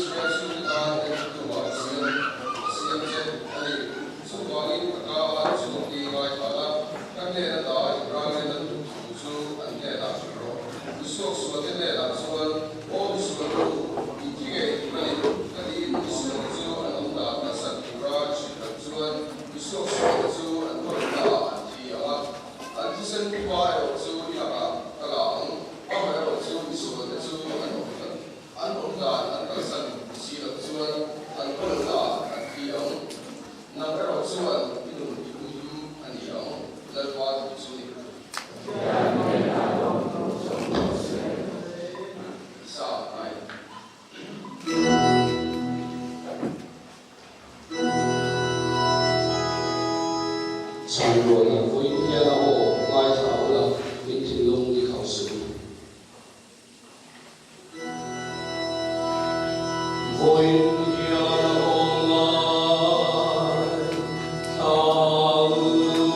Israel chhungte tan entirtu-ah ka siam, ka siam che a ni. Chuvangin ka ka-a chhuak hi ngaithla la, ka hnen ata inralrinna duh thu chu an hnenah hrilh rawh. Mi suaksualte hnenah chuan, Aw mi sualtu, i thi ngei tur a ni, ka tiin mi sualte chu an awm dan kalsan tura i hrilh loh chuan mi suaksualte chu an khawlhnaah an thi ang a, an thisen pupa erawh chu i lakah ka la ang, amaherawhchu mi sualte chu an awm An awm dan an kalsan si loh chuan an kawlhnaah an thi ang. Nang erawh chuan i nun i humhim a ni ang, Lalpa thu chu ni. Sa ngai. Chhanrualna vawiin hian a aw ngaithla ula, in thinlung i khauh suh u. Vawiin hian a awm lai thla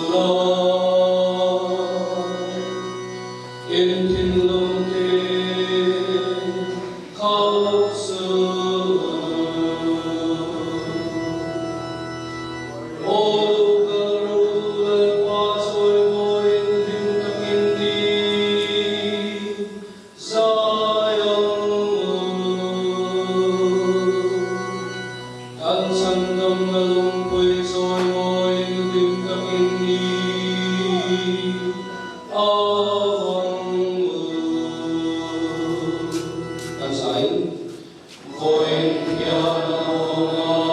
ula, in thinlung te khauh suh u. Aw lo kal rawh u Lalpa chawimawiin hlim takin ni zai ang u. Kan chhandamna lungpui chawimawiin hlim takin ni au ang u. Kan sain Vawiin hian a awm lai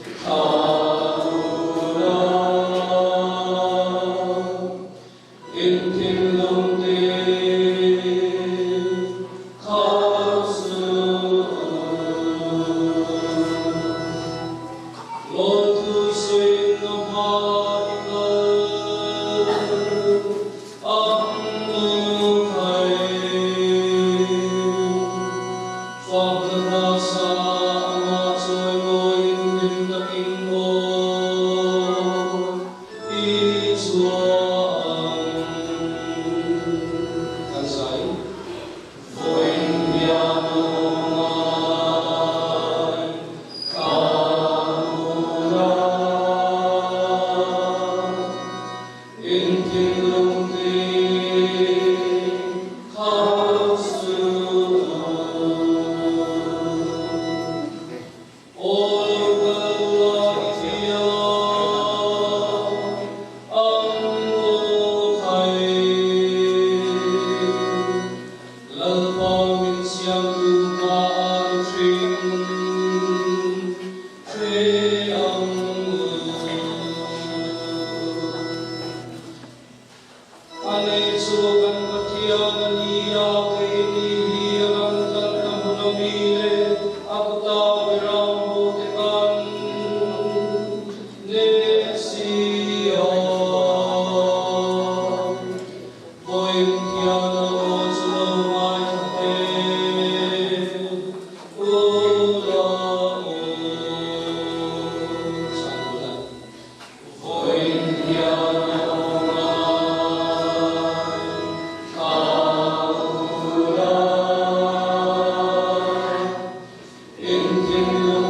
thla tura in thinlung te kha suh u. Lawmthu suiin a hma i kal In thinlung ti kha suh u. Aw lo kal ula i tia ang u khai. Lalpa min siamtu hmaah i hring Hre ang u. A nei chu kan Pathian a ni a, keini hi a ram tlanna hmun a mi le a kuta beram ho te kan ne si a. Vawiin hian a aw chu lo ngaithla teh u la u. Chhanbula. Vawiin hian a aw ngaithla u la. In thinlung.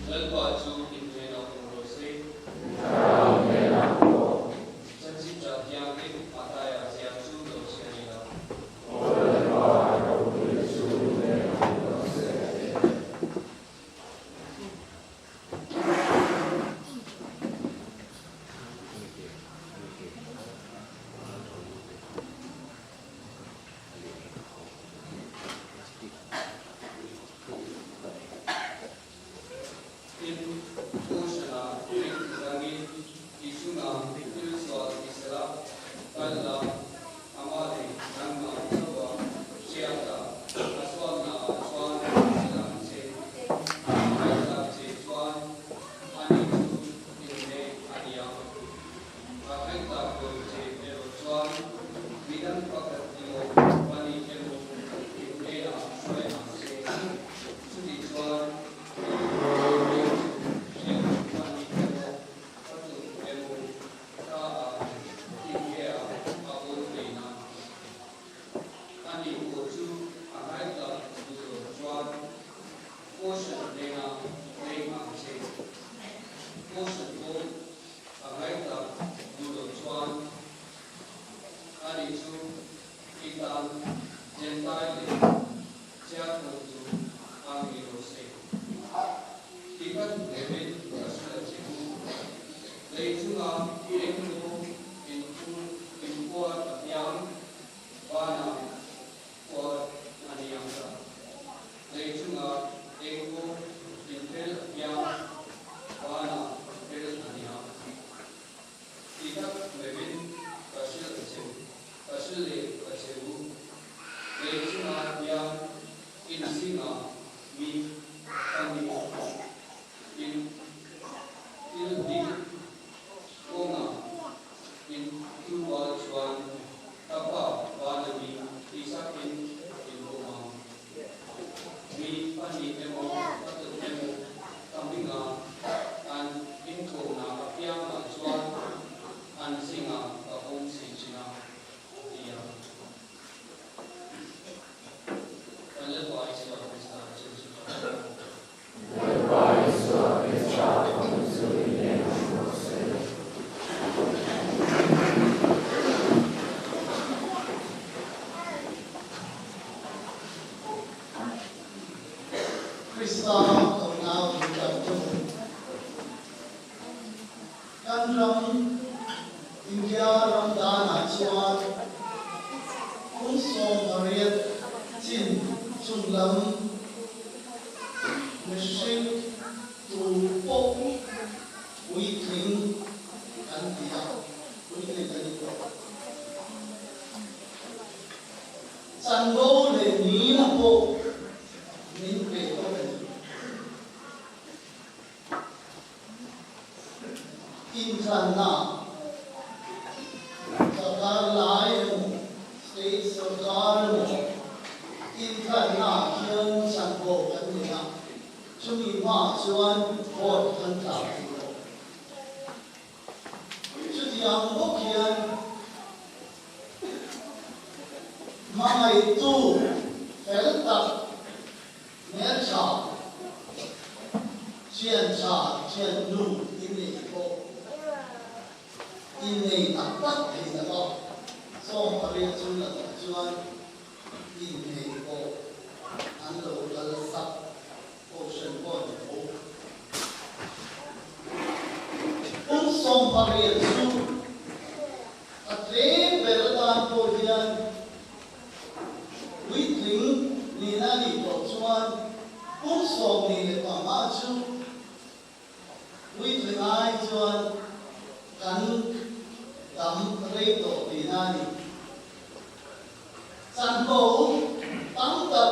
Lalpa chu in hnenah awm rawh se. Thlarau hnenah pawh. Chanchin tha thianghlim Mathaia ziak chu lo chhiar ila. Aw Lalpa, ropuina chu in hnenah awm rawh se. Tin, Kohhrana eng dangin i chunga thil sual ti sela, kal la, amah leh nangmah chauha hriat la, a sualnaah chuan hrilh ang che. A ngaihsak che chuan ani chu inneih a ni ang. A ngaihsak lo che erawh chuan midang pakhat emaw pahnih emaw inneihah hruai ang che. Chutichuan i inneih chu hriat pahnih emaw pathum emaw ka-ah inneihah a awl thei na. Ani pawh chu a ngaihsak duh lo chuan Caution hnenah leng ang che. Caution pawh a ngaihtak duh loh chuan ani chu i tan Gentile leh Chiarkawltu a ngei rawh se. Tikat lemin ka hrilh a che u. Lei chunga engemaw inphuar apiang vanah Kuat a ni ang ta. Lei chunga eng pawh inphel apiang vanah phel a ni ang. Ti tak meuhin ka hrilh a che, ka hrilh leh ka che u. Lei chunga hian inzingah mi pahnih in thil dik kawngah in thurual chuan ka Pa Vanami tihsakin in awm ang. Mi pahnih emaw pathum emaw ka hminga an inkhawmna apiangah chuan an zingah ka awm si thin a, a ti a. Kan Lalpa Isua Krista chu chu ka hmu a. Lalpa Isua Krista thawm chu i hnenah awm rawh se. Krista Kaunau Duhtak te u, kan ram India ram danah chuan kum 18 chin chunglam mihring tu pawh puitling kan ti a, puitling kan ni tawh. Chanvo leh nihna pawh min pe tawh a ni. Inthlanna sorkar lai emaw, state sorkar emaw inthlanna hian chanvo kan nei a, chumi hmaah chuan vote kan tla thei lo. Chutiang bawk hian hmangaihtu fel tak Hmeltha, thiantha, thiannu i nei pawh i nei tak tak thei lo a, 80 chu la tawh chuan innei pawh an lo kal sak Kohhran pawh ni tho. Kum 80 chu a tlem ber atan pawh hian Puitling nihna a nih tawh chuan kum 25 chu puitling ai chuan kan dam rei tawh tihna a ni. Chanvo tam tak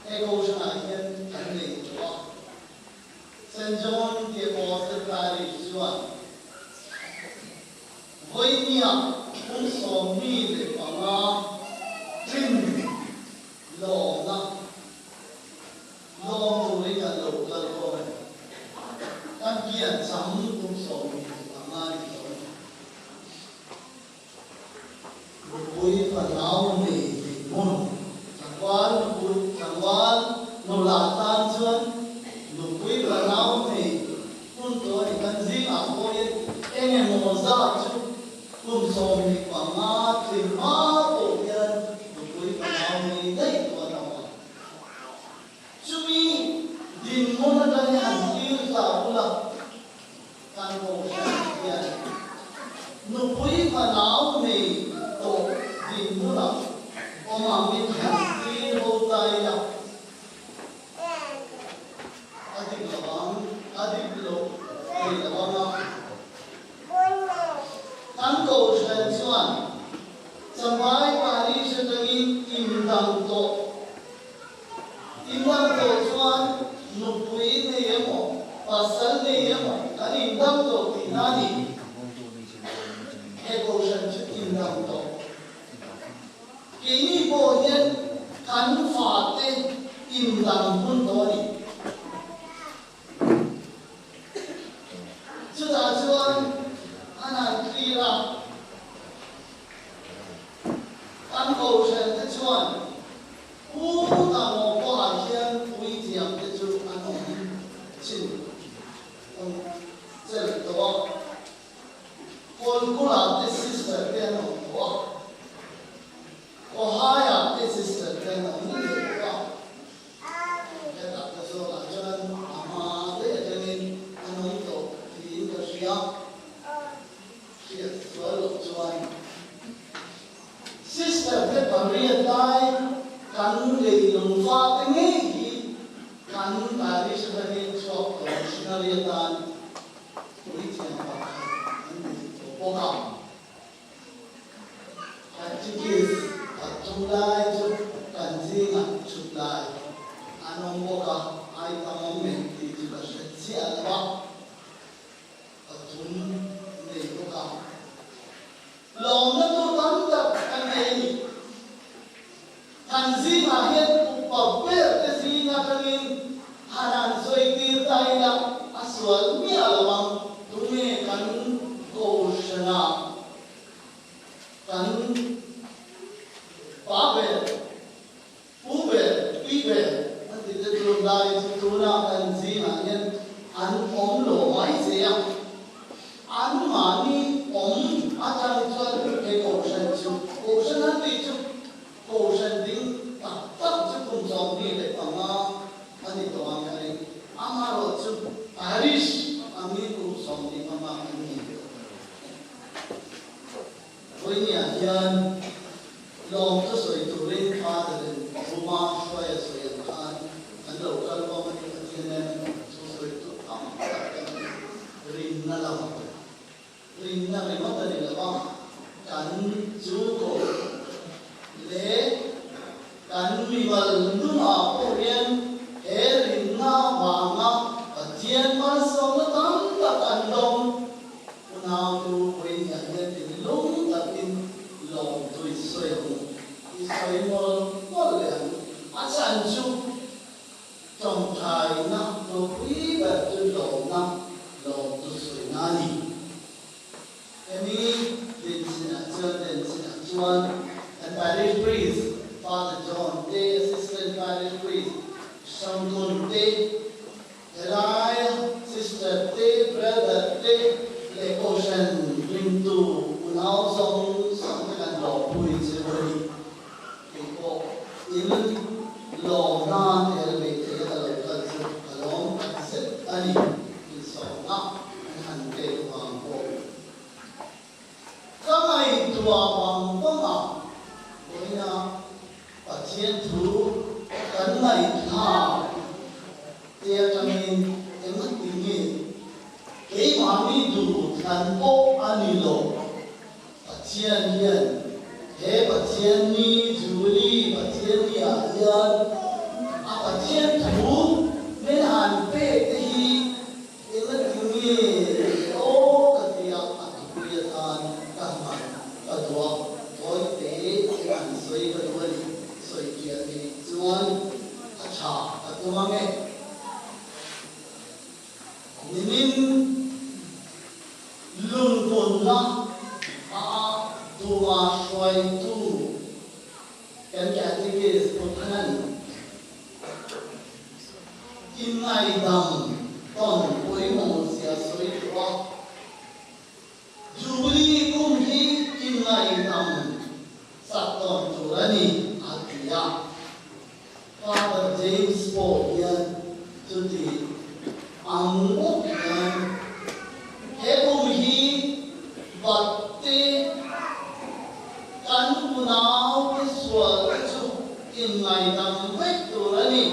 he Kohhranah hian kan nei tawh a. Saint John the Apostle Parish chuan Vawinia kum 25 tlin lawmna lawm turin kan lo kal khawm a ni. Kan piancham kum 25 ni tawh a ni. Nupui fanau nei dinhmun tlangval nupui tlangval nula tan chuan nupui fanau nei hun tawh a ni. Kan zingah pawhin eng emaw zat chu kum 15 tling hma pawh hian nupui fanau nei daih tawh an awm a. Chumi dinhmun atangin han thlir ta bula kan kohhran hian nupui fanau nei tawh dinhmunah awm angin han thlir ho ta ila, a dik lo ang, a dik lo thei lo ang a. Kan kohhran chuan Champhai Parish atangin indang tawh. Indang tawh chuan nupui nei emaw, pasal nei emaw kan indang tawh tihna a ni. He kohhran chu indang tawh. Keini pawh hian kan fate indang hun tawh a ni. Chutah chuan an han clear a. Kan kohhran te chuan Pu Tamo pawhah hian puithiam te chu an awm chin awm chelh tawh a, Kawlkula te sister te an awm tawh a, Khawhaia te sister te an awm leh bawk a. Hetah ka zawkah chuan a hma daih atangin an awm tawh tiin ka hria. Hriat sual loh chuan Sister te pariat lai kan leilung fate ngei hi kan parish atangin chhuak tawh missionary atan puithiam pakhat an nei tawh bawk a. Catechist pathum lai chu kan zingah thut lai an awm bawk a, ai tam awm em tih chu ka hre chiah lo a. Pathum nei bawk a. Lawmna tur tam tak kan nei a ni. Kan zingah hian upa ber te zing atangin han an sawi tir ta ila a sual miah lo ang. Tunge kan kohhranah kan pa ber, pu ber, pi ber an ti te tur lai chu tunah kan zingah hian an awm lo mai che a. Anmahni awm atang chuan he kohhran chu kohhran an tih chu kohhran ding tak tak chu kum 25 a ni tawh ang ka ring. Amaherawh chu parish angin kum 25 an ni tawh. Vawinia hian lawmthu sawi turin Father-in Ruma hruaia sawi ang khan an lo kal bawk a ni. Pathian nen an lawmthu sawi tur tam tak kan nei. Rinna lam, rinna ringawt a ni lo a, kan chu ko leh kan mimal nunah pawh hian he rinna avanga Pathian malsawmna tam tak an dawng. Unau chu Vawinia hian thinlung takin lawmtu i sawi ang u, i sawi mawlh mawlh leh ang u. A chhan chu tawngtaina ropui ber chu lawmna lawmtu sawina a ni. Hemi dinchhinah chuan denchhinah chuan kan parish priest Father John te, Assistant Parish Priest Sangkun te, Helai sister te, brother te leh kohhran ringtu unau zawng zawng te kan lawmpui che u a ni. Kei pawh in lawmna tel ve thei a ka lo kal chu ka lawm tak zet a ni. Insawmna an han pek vang pawh. Ka ngaihtuah vang vang a, vawiina Pathian thu kan ngaihthlak te atangin engati nge keimahni duh thlan pawh a ni lo. Pathian hian he Pathian ni Jubilee Pathian ni ah hian a Pathian thu min han pek te hi Engati nge aw ka ti a, a tupui atan ka hman ka duh a, tawi te eng an sawi ka duh a ni, sawi piah theih chuan a tha ka tum ang e. Nimin. Hruaitu kan Catechist Pu Thanan inngaidam tawn pawimawh zia sawi tawh a. Jubilee kum hi inngaidam sak tawn tur a ni, a ti a. Father James pawh hian chuti ang bawk hian he kum hi Vatte kan unaute sual te chu inngaidam vek tur a ni.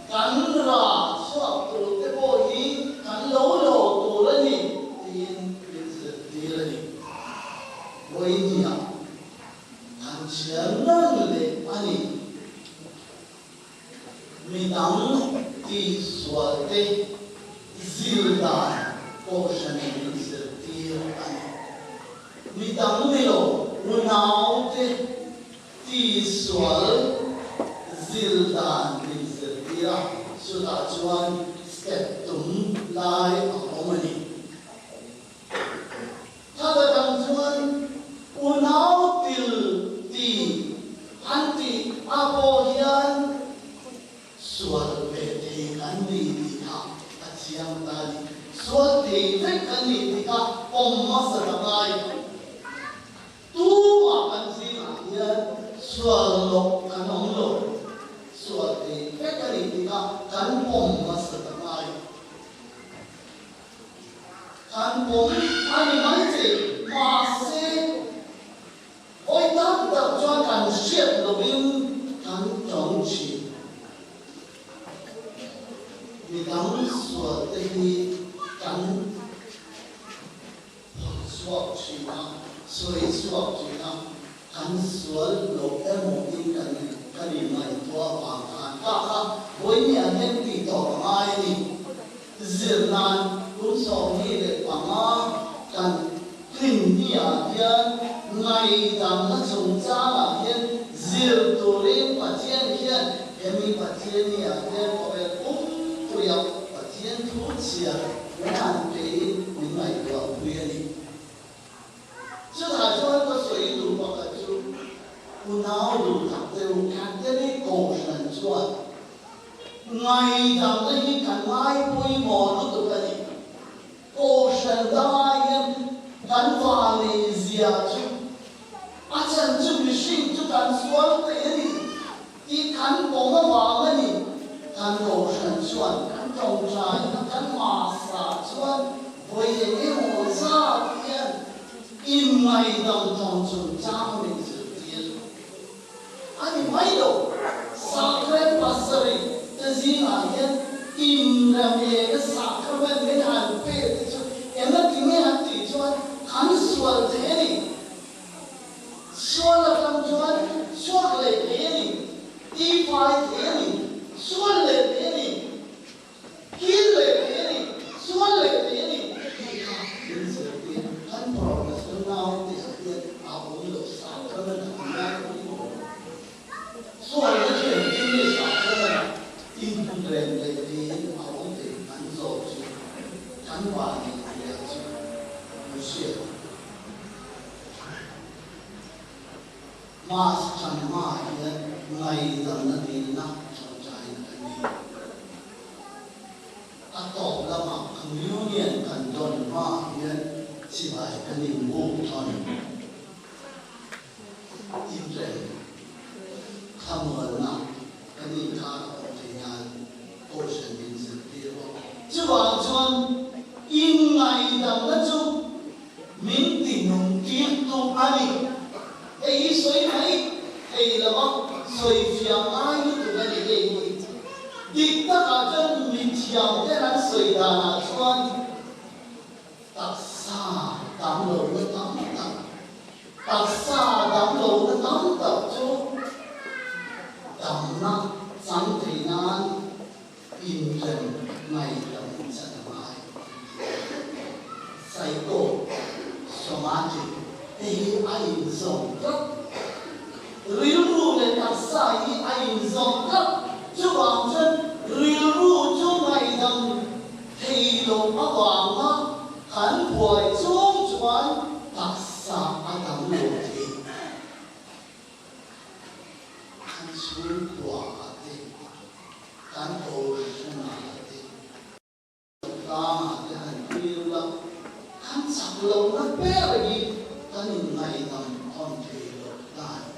Kan rah chhuak tur te pawh hi kan lo lo tur a ni tiin min zirtir a ni. Vawinia kan chhiar reng leh a ni. Midang tihsual te zir dan kohhran min zirtir a ni. Midang ni lo unaute tihsual zir dan min zirtir a, chutah chuan step tum lai a awm a ni. Thata dang chuan unau til ti an tih a pawh hian sual ve thei kan ni tih kha a chiang ta a ni. Sual thei vek kan ni tih kha pawm hmasa ta ngai. Tumah kan zingah hian sual loh kan awm lo. Sual thei vek a ni tih kha kan pawm hmasa ta ngai. Kan pawm a ni mai che, mahse hawi tam tak chuan kan hriat lovin kan tawng thin. Midang sual te hi kan phawrh chhuak thin a, sawi chhuak thin a, kan sual loh emaw in kan kan inngaihtuah vang khan kha kha vawinia hian tih tawp a ngai a ni. Zir nan kum 25 kan tlin hniah hian ngaihdamna chungchangah hian zir turin Pathian hian hemi Pathianniah hian khawvel pumpuia Pathian thu chhiar min han pein min ngaihtuah pui a ni. Chutah chuan ka sawi duh pakhat chu unau duh tak deuh Catholic Kohhran chuan Ngaihdamna hi kan ngai pawimawh lutuk a ni. Kohhran dangah hian kan vanei zia chu a chan chu mihring chu kan sual thei a ni tih kan pawm avang a ni. Kan kohhran chuan kan tawngtaina kan hmasa chuan vawi eng emaw zat hian inngaidam tawng chungchang min zirtir. A ni mai lo. Sacrament pasarih te zingah hian inremlehna sacrament min han pe te chu engati nge an tih chuan kan sual thei a ni. Sual atang chuan chhuak leh thei a ni, tifai thei a ni, sual leh thei a ni. Kil leh thei a ni, sual leh thei a ni tih kha min zirtir. Kan professor naute ah hian a awm lo sacrament a ti ngai pawimawh lo. Sualna chu engtin nge sacrament ah inrem leh theiin a awm thei kan zawh chu kan vani zia chu kan hriat. Mass chan hma hian ngaidamna dilna tawngtaina kan nei. A tawp lamah communion kan dawn hma hian chibai kan inbuk tawn. Inrem thlamualna kan inkar a awm thei nan Kohhran min zirtir bawk. Chuvang chuan inngaidamna chu Min ti nung tir tu a ni. Hei hi sawi mai thei lo a, sawi fiah ngai lutuk a ni hei hi. Dik takah chuan mithiam ten an sawi danah chuan taksa dam lohna tam tak, taksa dam lohna tam tak chu damna chang thei nan Inrem ngaidam chan a ngai an ti a. Psycho somatic te hi a inzawm tlat. Rilru leh taksa hi a inzawm tlat. Chuvang chuan rilru chu ngaidam thei loh avanga kan buai chung chuan taksa a dam lo thei. tlangah te han tir ula, kan chak lohna ber hi kan inngaidam thawn thei lo ta a ni.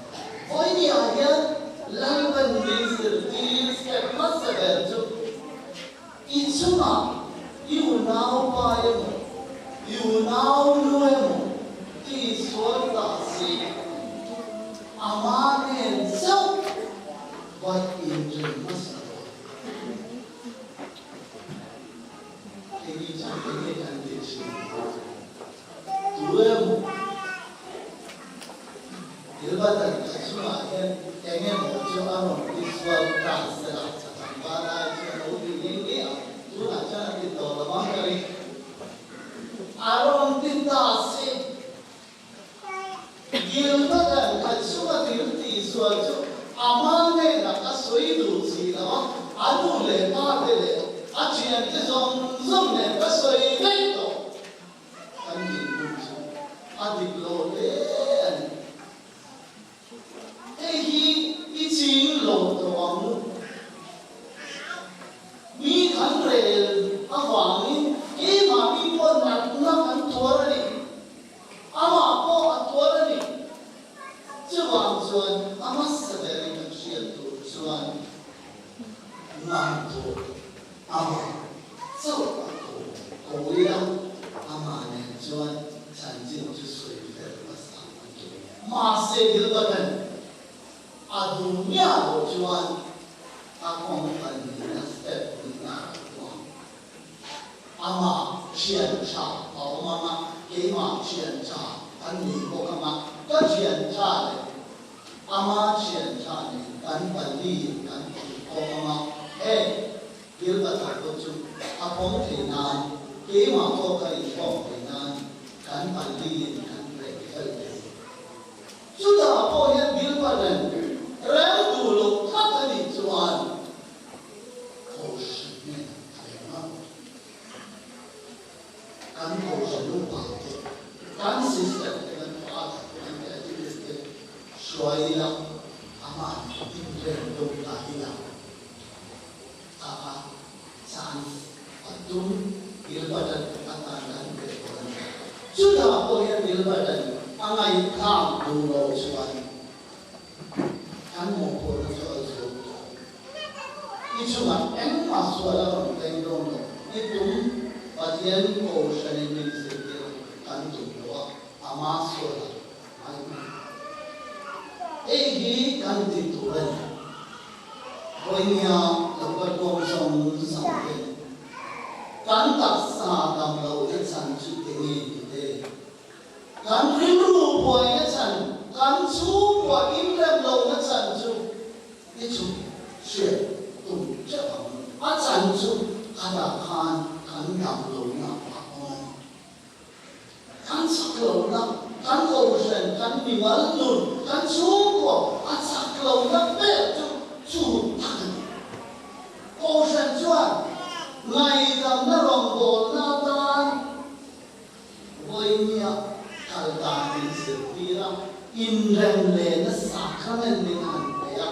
Vawinia hian Lalpan min zirtir step hmasa ber chu i chungah i unaupa emaw, i unaunu emaw tihsual ta si amah nen chauh va inrem hmasa rawh. Keini chuan enge kan tih thin? Tu emaw Dilbatan ka chungah hian eng emaw chu a rawn tisual ta sela a tlangval lai chu a lo ti nghe nghe a, tunah chuan a ti tawh lo ang ka ring. A rawn ti ta si. Dilbatan ka chunga thil tihsual chu a hma hnenah a sawi duh si lo a, a nu leh pa te leh a thiante zawng zawng nen ka sawi vek tawh. Kan dinhmun chu a dik lo hle a ni. Hei hi i ching lo tawh ang u. Mi kan rel avangin keimahni pawh natna kan tuar a ni. Amah pawh a tuar a ni. Chuvang chuan a hmasa berin kan hriat tur chuan ngan tur amah chauh a ko ko ila amah nen chuan chanchin chu sawi fel hmasa an ti. Mahse Gilbert-a'n a duh miah loh chuan a company na step nihna a tuam. Amah thian tha a awm ang a, keimah thian tha an ni bawk ang a, ka thian tha leh ama thian tha nen kan pali kan inkhawm ang a, heng thil ka thar pawh chu a pawm thei nan, keimah pawh ka inkhawm thei nan kan paliin kan reng fel thei. Chutah pawh hian Gilbert-a'n rem duh loh tlat a nih chuan, Kohhran hnenah a reng a, kan Kohhran upa te, kan sister te, kan father te, kan catechist te hruai ila, amah inrem deuh ta ila, a a chance a tum Gilbert-a'n atan kan pe dawn a ni. Chutah pawh hian Gilbert-a'n a ngaihthlak duh lo chuan kan mawhphurhna chu a zo tawh. I chungah engmah sual a rawn thleng dawn lo. I tum Pathian Kohhranin min zirtir kan tum lo a, ama sual a ngai mai. Hei hi kan ti tur a ni. Vawinia lo kal kawng zawng zawng ten kan taksa dam lo te chan chu enge ni te? Kan rilru buaina chan, kan chhungkua inrem lohna chan chu i chhuk hriat tum teuh ang. A chan chu khatah khan kan dam lohna a awm a ni. Kan chak lohna, kan kohhran, kan mimal nun, kan chhungkua a chak lohna ber chu chu tak a ni. Kohhran chuan ngaihdamna rawngbawlna atan Vawinia kal dan min zirtir a, inrem lehna sacrament min han pe a.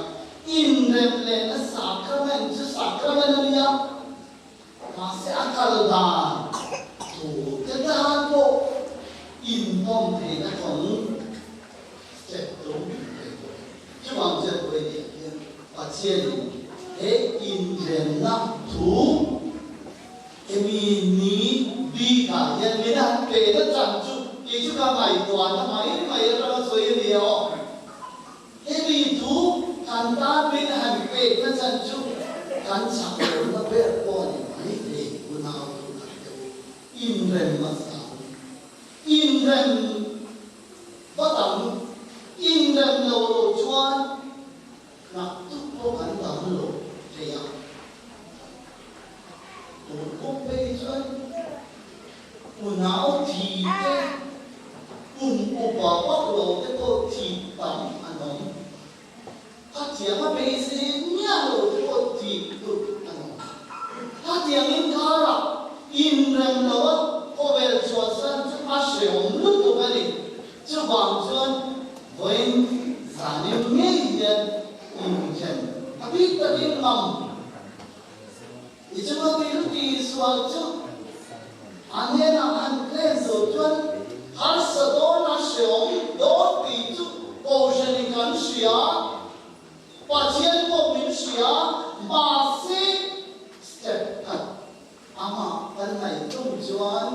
Inrem lehna sacrament chu sacrament a nia, mahse a kal dan tur te tan pawh inpawm theihna kawng step lo min pe bawk. Chuvang chuan Vawinia hian Pathianin he inremna thu Hemi ni bikah hian min han pe na chang chu kei chu ka ngaihtuahna mai mai atanga sawi a ni aw. Hemi thu kan tan min han pek na chan chu kan chak lohna ber pawh a ni mai thei unau chu kan deuh inrem hmasa ang. Inrem vat ang. Inrem lo lo chuan Naktuk pawh kan dam lo thei a, tun kum phei chuan unau thi te, kum upa vak lo te pawh thi tam an awm. Khatiang a beisei miah lo te pawh thi tut an awm. Khatiang inkarah inrem lo a khawvel chhuahsan chu a hrehawm lutuk a ni. Chuvang chuan vawiin zanin ngei hian inrem a bik takin ngam. I chunga thil tihsual chu A hnenah han claim zo chuan harsa dawn a hreawm dawn tih chu Kohhranin kan hria, Pathian pawh min hria, mahse step khat amah kan ngaih tum chuan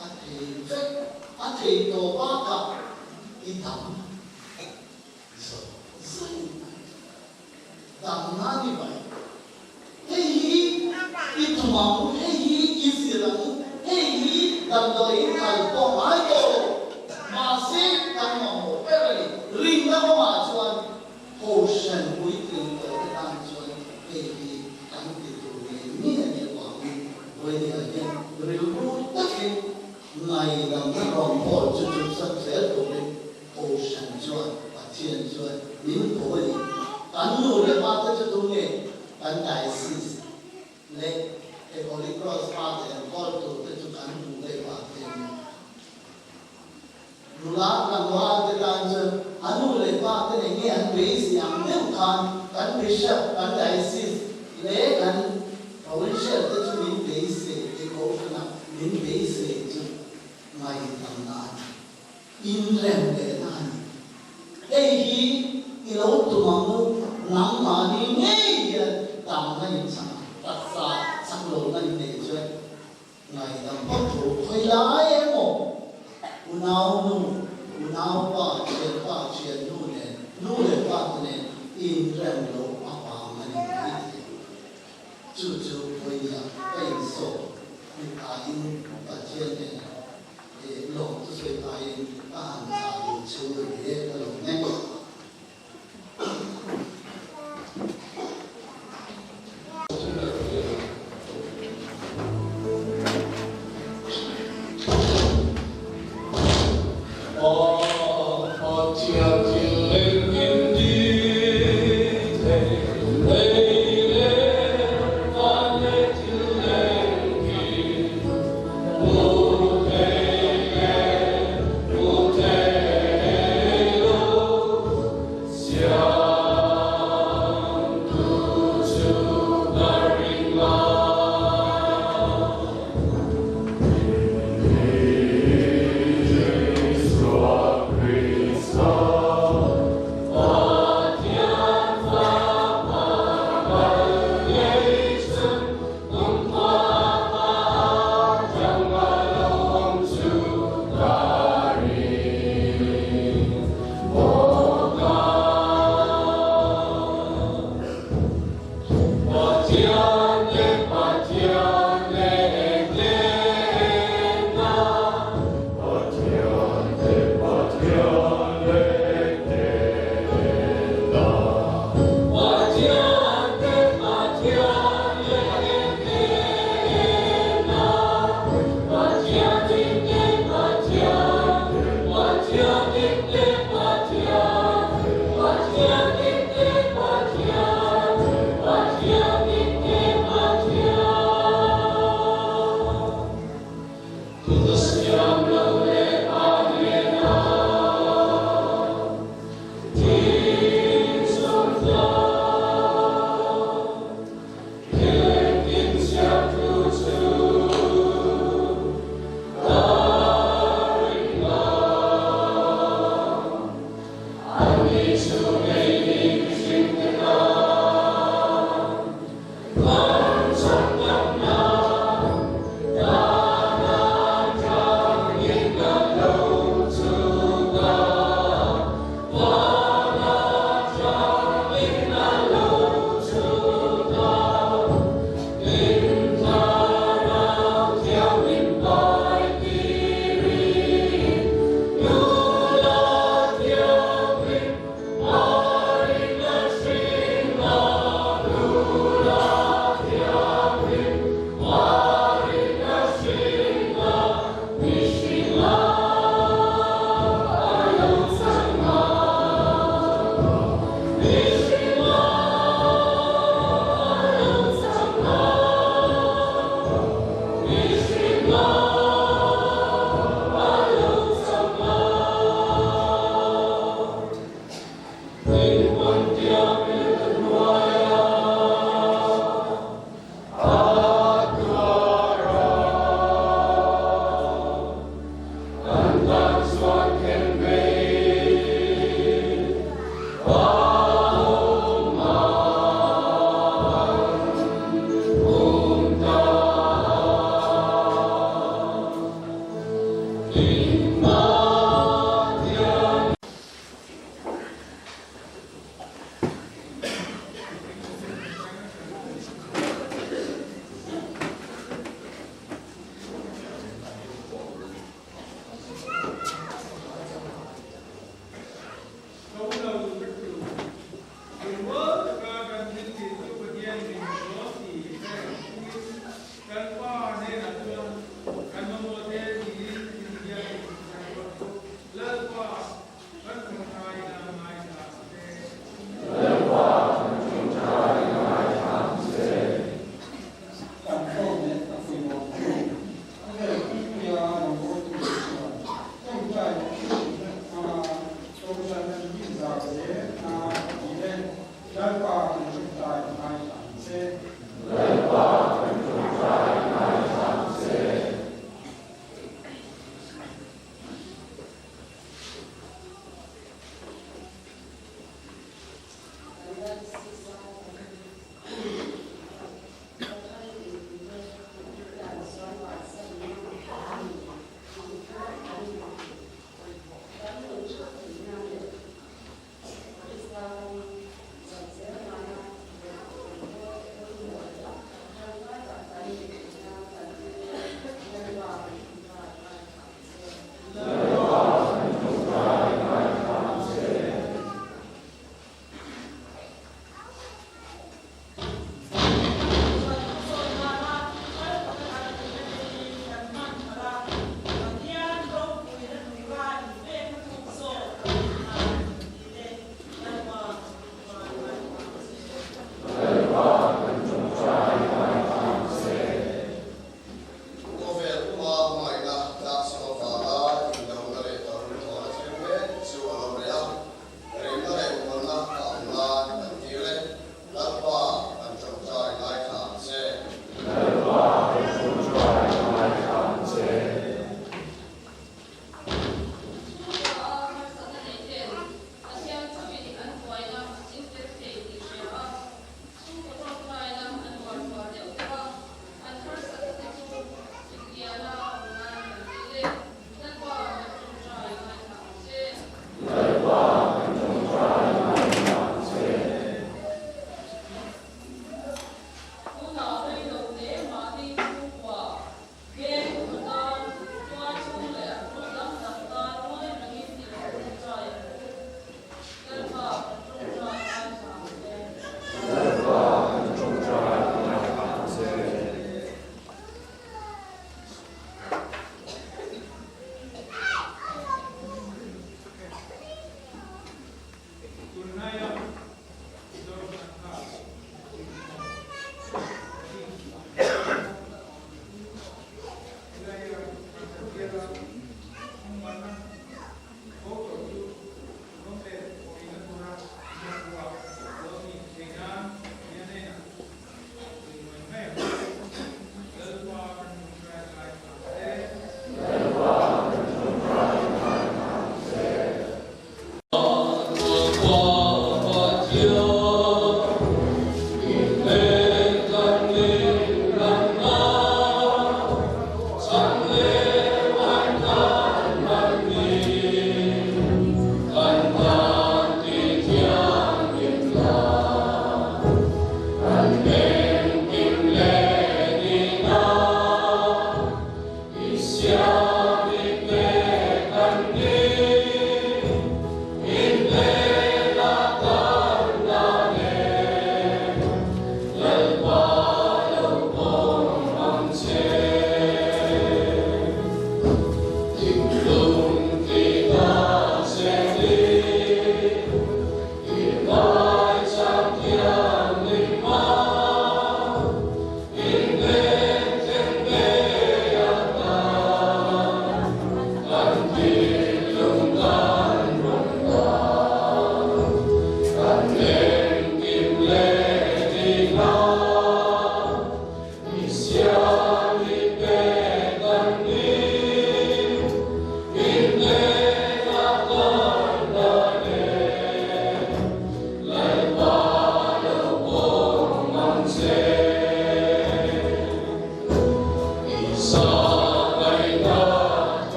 a thei vek, a thei tawh bakah i dam zo zai mai. Damna ni mai. Hei hi i tum ang, hei hi i zir ang, hei hi damdawiin kal pawh ngai tawh lo. Mahse, kan mamawh ber a ni. Rinna kawngah chuan Kohhran puitling tawhte tan chuan hei hi kan ti tur ngei ngei a nih avangin Vawinia hian rilru takin ngaidamna rawngbâwl chu chuksak zel turin Kohhran chuan Pathian chuan min ko a ni. Kan nu leh pa te chu tunge kan Diocese leh he Holy Cross pa te enkawl tur te chu kan nu leh pa te an ni. Nula tlangval te tan chuan a nu leh pa te nei nge an beisei ang deuh khan kan Bishop, kan Diocese leh kan Provincial te chu min beisei, he Kohhranah min beisei chu ngaidamna a ni. Inrem lehna a ni. Hei hi i lo tum ang u, nangmahni ngei hian damna in chak ang, taksa chak lohna in neih chuan ngaidam phawt thu khawi lai emaw unau nu, unau pa, thianpa, thiannu nen, nu leh pa te nen inrem loh avang a ni mai thei. Chu chu vawinia ka insawm mipain Pathian hnenah lawm chu sawi pahin ka han chah duh chu a ni e, ka lawm e. Ka u lo ka tu. Lungrual taka kan thil tih chu Pathian min dawn tih hre reng chungin kan Pa hnenah chuan kan mamawh te tiin thil hian.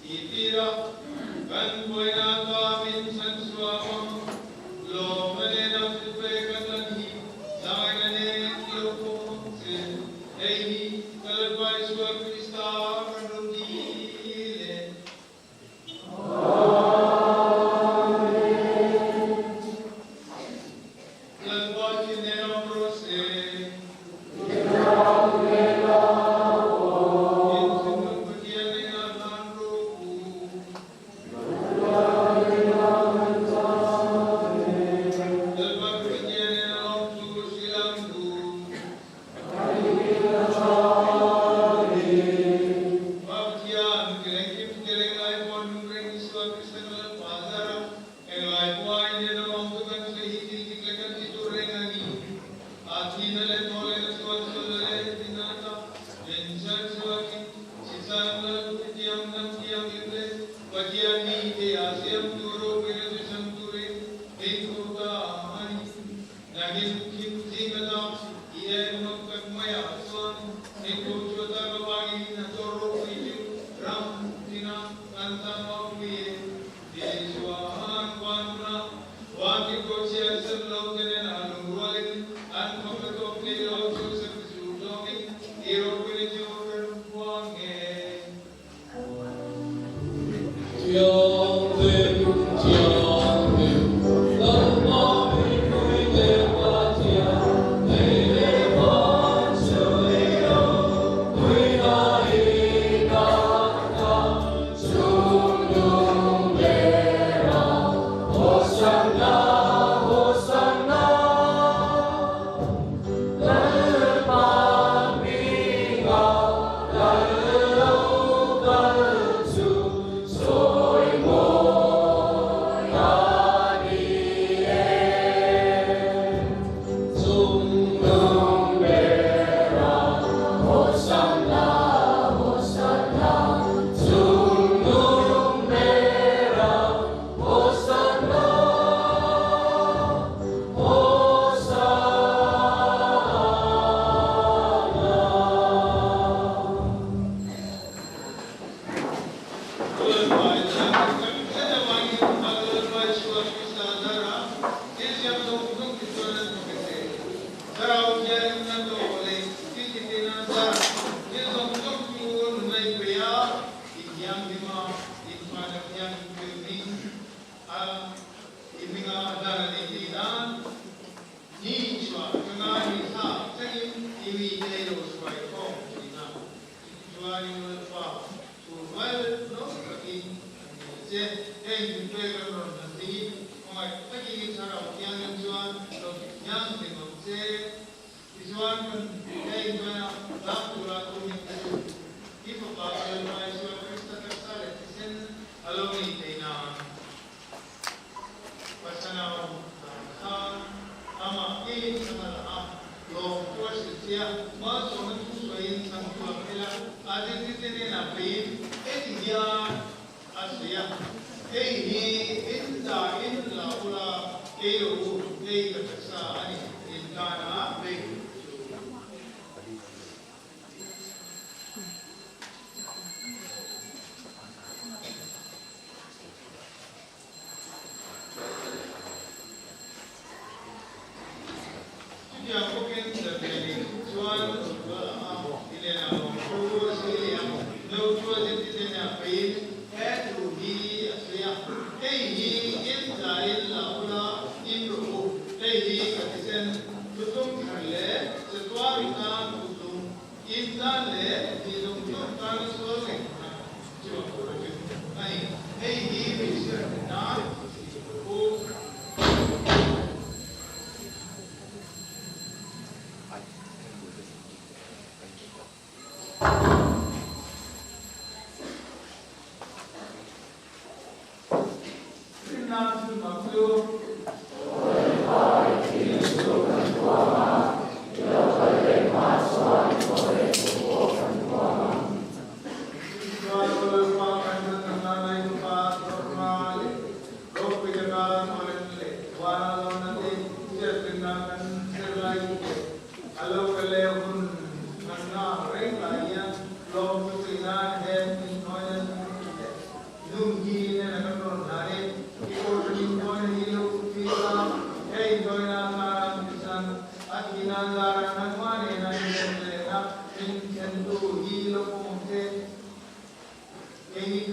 Tih a, kan buaina ata min chhan chhuah ang. Lawmna nena thilpe kan lan hi zaina nen i lo pawm ang che. Hei hi ka Lalpa Isua Krista kan rawn dil e. Amen. Lalpa thin nen awm rawh se. In thinlung Pathian hnenah hlan rawh u. Lalpa Pathian hnenah awm chu hrilh ang u. Pa Pathian, Kelengkim Keleng lai pawh nung reng Isua Krista ka Lalpa zar a, Englai pawh a inleh lo ang chu kan sawi hi thil dik leh kan ti tur reng a ni. A thihna leh thaw lehna chuan sualna leh thihna ata min chhan chhuakin Chhichang Lal Putiang hnam thianghlim leh Pathian mi thei a siamtu ropuina chu chang turin min ko ta a ni. Nangin thim zing ata i eng mak tak maiah chuan min ko chhuat tak avangin a tawr ropui chu ram tina kan tan mapui e. Tichuan vanhuna vantirhkoh chhiar sem lo te nena lungrualin an khawpna tawp thei lo chu sakhi chu zawngin i ropuina chu kan puang nge. Thianghlim, Thianghlim, Lalpa mipuite Pathian, lei leh van chu i lo puina i khat a. Chungnung bera, Hosanna, Hosanna, Lalpa hminga kal lo kal chu sawi mawi a ni e. Chungnung bera, Hosanna, Hosanna, Chungnung bera, Hosanna, Hosanna. Lalpa i thiam tak zet avangin a Lalpa Isua Krista zarah thil siam zawng zawng te chuan an thawk e che. Thlarau thianin a tawh leh thil ti theihna zarah thil zawng zawng chu nunna i pe a, i thianghlim a, infahna thianghlim chu i hming a i hminga a hlan a nei thei nan. Ni chhuah atanga ni thlak thlengin i mite i lo hruai khawm thin a. Chutichuanin Lalpa chu mal nawm takin an nel che. Heng thilpek an rawn hlan te hi khawngaih takin i thlarau thianghlim chuan lo ti thianghlim ang che. Tichuan kan hei hnuaia lak tura tumin te chu i Fapa Lalpa Isua Krista taksa leh thisen a lo nih theih nan. Pasanau dan khan amah ngeiin chhang a la a, lawm chu a hrilh che a, malsawmna thu sawiin chhang chu a phel a, a zirtirte hnenah pheiin heti hian a sawi a, Hei hi in za in la ula, ei rawh u, hei ka taksa a ni, in tana bei chu. Chutiang bawkin Daniel in chuan a i len a lawm thu a sawi leh a, no chu a zirtir nen a peiin he thu hi a sawi a, Hei hi in zain la ula in rawh u, hei hi ka thisen thuthlung thar leh chatuar tan thuthlung In tan leh mi zawng zawng tana sual ngaihna chhuak tur chu a ni. Hei hi mi hriat nan tih tur u. Rinna thil mak chu. Chuan aw Lalpa kan hmanna lai tupa tawrhna leh ropui taka thawhlen leh vana lawmna te hriatrinna kan zir lai leh a lo kal leh hun hmanna reng lai hian lawmthu sawi nan he inhnuaina leh.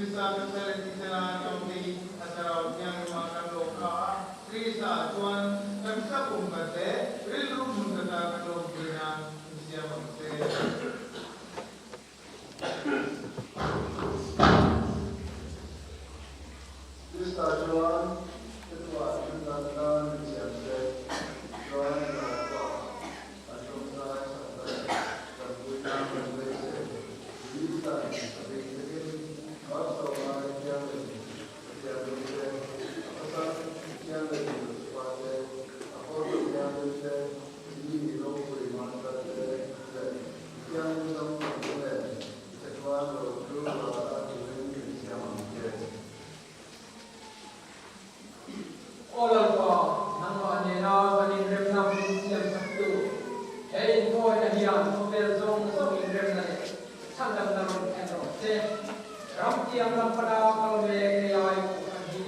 Krista kan sal ti sela an awm te hi a thlarau thianghlim ah kan lawm kha a, Krista chuan taksa pum khat leh rilru hmun khat ah kan lawm thei nan min siam ang che. Krista chuan ketuah thil dan nan min siam se, chuan Lalpa an tawngtai sakna leh tanpuina kan beisei. Krista'n a bik takin Malsawmngai thiang leh Pathian rimte, a pasal thiang leh Josefa te, a kawrtu thianghlim te, mi ropui hmantat te leh thianghlim zawng zawng te nen chatuan ro chu ralta turin min siam ang che. Aw Lalpa, nangmah nena kan inremna min siam saktu, he inthawina hian khawvel zawng zawng inremna leh chhandamna rawn thlen rawh se. Ramtiang lam pana kal mek helai kohhran hi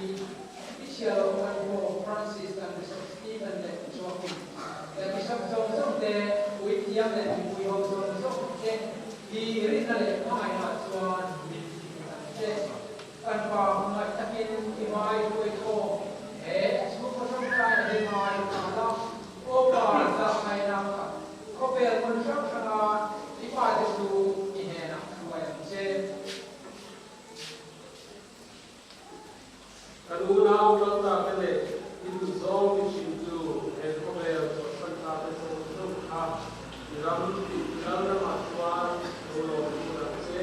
i chhia loh kan Pope Francis kan Bishop Stephen leh Joachim leh Bishop zawng zawng te, puithiam leh mipui ho zawng zawng te hi rinna leh hmangaihna chuan min ti ang che. Kan pa hmangaih takin i hmai hruai thawm he chhungkaw tawngtaina hi ngai ta la, aw pa zahngaihna kha khawvel hmun hrang hranga i fate chu i hnenah hruai ang che. Kan unau kalta te leh i duhzawng i hrim chu he khawvel chawhsan ta te zawng zawng kha i ram tih i lal ramah chuan lo lawm tur ang che.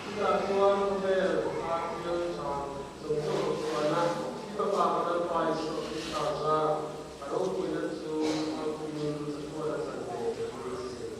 Chutah chuan khawvel a thil tha zawng zawng a chuan a, i Fapa ka Lalpa Isua Krista zar a ropuina chu famkimin chatuan a chan ve ka beisei.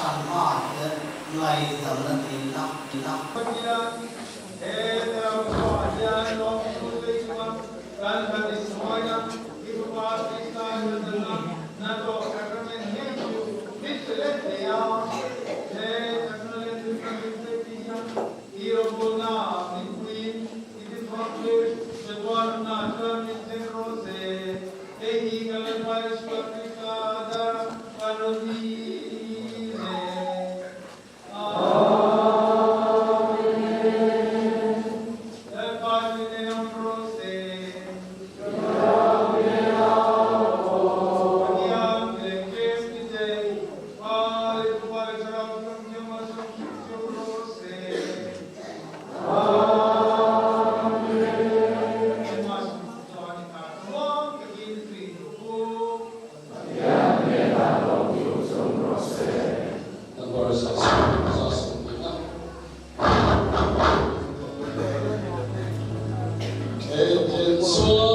chan hma hian ngaihdamna dilna na. Pathian, he thlarau chhuah hian lawmthu sawi chunga kan han inhawina i Fapa Krista chhandamna hnathawh sacrament ngei chu min pe let thei a. He sacrament nunna min pek tih hian i rawngbawlna min puiin i tithuamtir chatuanna chuan min thleng rawh se. Hei hi kan Lalpa Isua Krista dara kan rawn dil e. Amen. Lalpa chu nen awm rawh se. Pathian leh Kem ti thei, Pa leh Fapa leh Thlarau Thianghlim malsawm hrim cheu rawh se. Number 175. He thil sual.